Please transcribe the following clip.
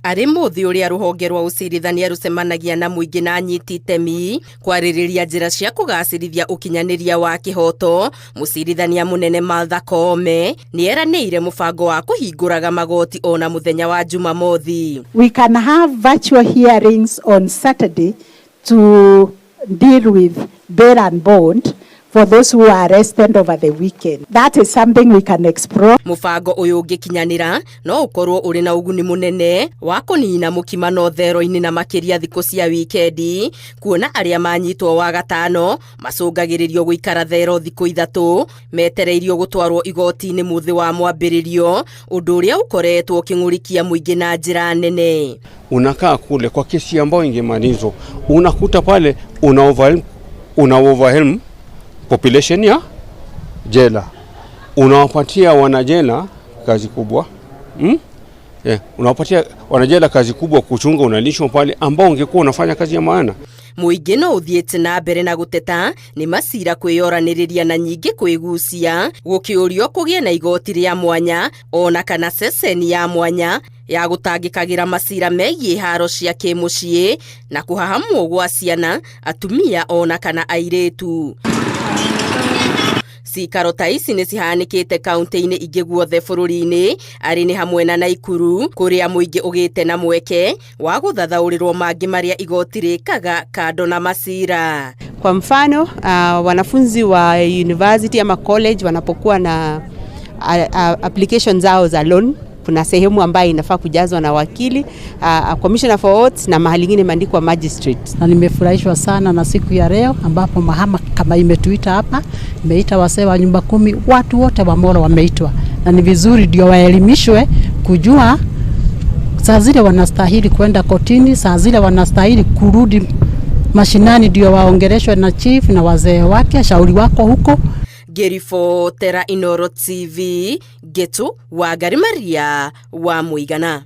Arĩ mũthĩ ũrĩa rũhonge rwa ũcirithania rũcemanagia na mũingĩ na anyiti itemi kwarĩrĩria njĩra cia kũgacĩrithia ũkinyanĩria wa kĩhoto, mũcirithania mũnene Martha Koome nĩ eranĩire mũbango wa kũhingũraga magoti ona mũthenya wa Jumamothi. We can have virtual hearings on Saturday to deal with bail and bond for those who are arrested over the weekend. That is something we can explore. Mũbango ũyũ ũngĩkinyanĩra no ũkorwo ũrĩ na ũguni mũnene wa kũnina mũkimano thero-inĩ na makĩria thikũ cia wikendi, kuona arĩa manyitwo Wagatano macũngagĩrĩrio gũikara thero thikũ 3 metereirio gũtwarwo igoti-inĩ mũthĩ wa mwambĩrĩrio, ũndũ ũrĩa ũkoretwo ũkĩng'ũrikia mũingĩ na njĩra nene. Unakaa kule kwa kesi ambayo ingemalizwa, unakuta pale una overwhelm population ya jela, unawapatia wanajela kazi kubwa, Yeah, unawapatia wanajela kazi kubwa kuchunga, unalishwa pale, ambao ungekuwa unafanya kazi ya maana. Mũingĩ no ũthiĩte na mbere na gũteta nĩ macira kwĩyoranĩrĩria na nyingĩ kwĩgucia gũkĩũrio kũgĩe na igoti rĩa mwanya ona kana ceceni ya mwanya ya gũtangĩkagĩra macira megiĩ haro cia kĩmũciĩ na kũhahamwo gwa ciana, atumia ona kana airĩtu. Cikaro ta ici nĩ cihanĩkĩte kaunti-inĩ ingĩ guothe bũrũri-inĩ, arĩ nĩ hamwe na Naikuru kũrĩa mũingĩ ũgĩte na mweke wa gũthathaũrĩrwo mangĩ marĩa igoti rĩkaga kando na macira. Kwa mfano, wanafunzi wa university ama college wanapokuwa na application zao za loan, kuna sehemu ambayo inafaa kujazwa na wakili, commissioner for oaths, na mahali ingine imeandikwa magistrate. Na nimefurahishwa sana na siku ya leo ambapo mahakama imetuita hapa, imeita wasee wa nyumba kumi, watu wote wa Molo wameitwa, na ni vizuri ndio waelimishwe kujua saa zile wanastahili kwenda kotini, saa zile wanastahili kurudi mashinani, ndio waongeleshwe na chief na wazee wake, shauri wako huko. Ngĩribotera Inooro TV, Ngetu Wangari Maria wa Mũigana.